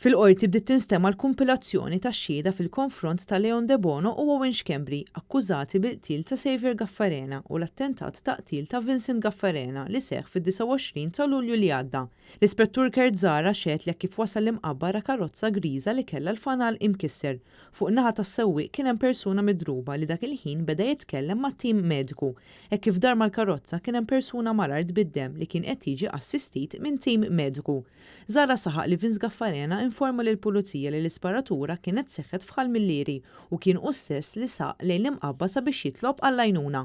Fil-Qorti bdiet tinstema' l-kumpilazzjoni tax-xhieda fil-konfront ta' Leon Debono u Owen Schembri akkużati bil-qtil ta' Saviour Gaffarena u l-attentat ta' qtil ta' Vincent Gaffarena li seħħ fid-29 ta' Lulju li għadda. L-Ispettur Kurt Zahra xehed li hekk kif wasal l-Imqabba ra karozza griża li kellha l-fanal imkisser. Fuq in-naħa tas-sewwieq kien hemm persuna midruba li dak il-ħin beda jitkellem mat-tim mediku. Hekk kif dar mal-karozza kien hemm persuna mal-art bid-demm li kien qed jiġi assistit minn tim mediku. Zahra saħaq li Vince Gaffarena informa lill-Pulizija li l-isparatura kienet seħħet f'Ħal Millieri u kien hu stess li saq lejn l-Imqabba sabiex jitlob għall-għajnuna.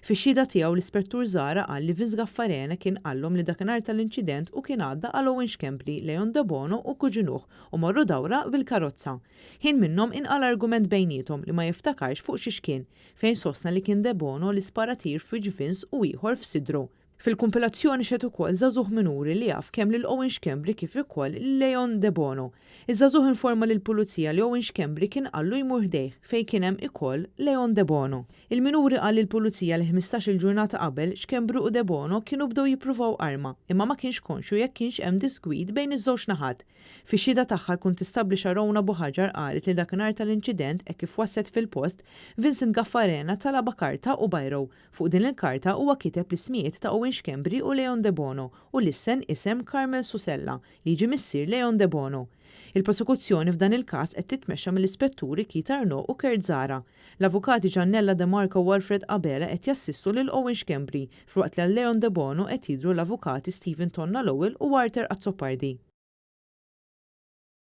Fix-xhieda tiegħu l-Ispettur Zahra qal li Vince Gaffarena kien qallhom li dakinhar tal-inċident hu kien għadda għal Owen Schembri, Leon Debono u kuġinuh u marru dawra bil-karozza. Ħin minnhom inqala' argument bejniethom li ma jiftakarx fuq xiex kien, fejn sostna li kien Debono li spara tir f'wiċċ Vince u ieħor f'sidru. Fil-kumpilazzjoni xehed ukoll żagħżugħ minuri li jaf kemm lil Owen Schembri kif ukoll lil Leon Debono. Iż-żagħżugħ informa lill-Pulizija li Owen Schembri kien qallu jmur ħdejh fejn kien hemm ikoll Leon Debono. Il-minuri qal lill-Pulizija li 15-il ġurnata qabel, Schembri u Debono kienu bdew jippruvaw arma, imma ma kienx konxju jekk kienx hemm disgwid bejn iż-żewġ naħat. Fix-xhieda tagħha l-Kuntistabbli Sharona Buhagiar qalet li dakinhar tal-inċident hekk kif waslet fil-post, Vincent Gaffarena talabha karta u biro. Fuq din il-karta huwa kiteb l-ismijiet ta' Owen Schembri u Leon Debono u lissen isem Carmel Susella, li jiġi missier Leon Debono. Il-prosekuzzjoni f'dan il-każ qed titmexxa mill-Ispetturi Keith Arnaud u Kurt Zahra. L-Avukati Giannella De Marco u Alfred Abela qed jassistu lil Owen Schembri, filwaqt li għal Leon Debono qed jidhru l-Avukati Stephen Tonna Lowell u Arthur Azzopardi.